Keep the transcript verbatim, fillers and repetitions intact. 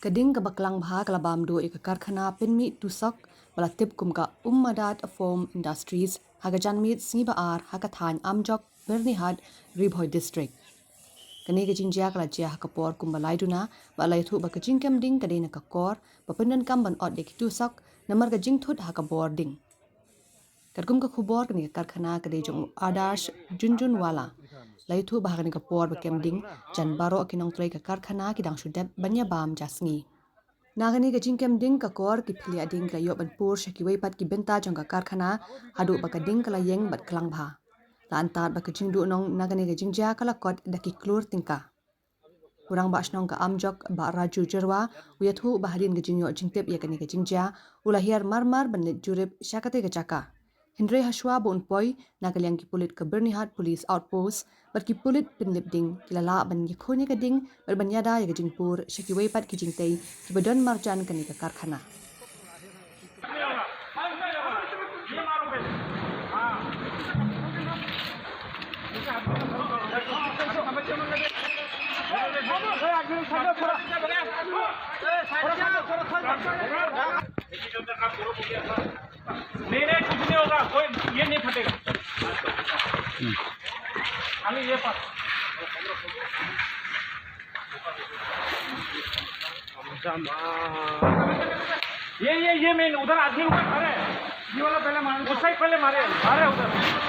Ka ding kaba klang bha ka la bam duh ïa ka karkhana pynmih tusok ba la tip kum ka Ummadat Foam Industries ha ka janmiet sngi ba ar ha ka thaiñ Amjok, Byrnihat, Ri Bhoi District. Kane ka jingjia ka la jia ha ka por kumba lai duna, ba la ïathuh ba ka jingkem ding ka dei na ka kor ba pyndonkam ban ot ïa ki tusok namar ka jingthut ha ka bor ding. Katkum ka khubor, kane ka karkhana ka dei jong u Adarsh Jhunjhunwala. La ïathuh ba ha kane ka por ba kem ding, jan baroh ki nongtrei ka karkhana ki dang shu dep ban ïa bam ja sngi. Na kane ka jingkem ding, ka kor ki phylla ding ki la ïoh ban pur sha kiwei pat ki bynta jong ka karkhana, haduh ba ka ding ka la ïeng bad klang bha. La antad ba ka jingduhnong na kane ka jingjia ka la kot da ki klur tyngka. U Rangbah Shnong ka Amjok, Bah Raju Jyrwa, u ïathuh ba hadien ka jingïoh jingtip ïa kane ka jingjia, u la hiar marmar ban leit jurip sha katei ka jaka. Hynrei hashwa ba un poi, na ka liang ki pulit ka Byrnihat Police Outpost bad ki pulit pynlip ding ki la lah ban ïakhun ïa ka ding bad ban ïada ïa ka jingpur sha kiwei pat ki jingtei kiba don marjan kane ka karkhana. नहीं, नहीं, कुछ नहीं होगा, कोई ये नहीं फटेगा। खाली ये पास। ये, ये, ये मेन उधर आदमी ऊपर खड़े हैं। ये वाला पहले मारे। उस साइड पहले मारे, मारे उधर।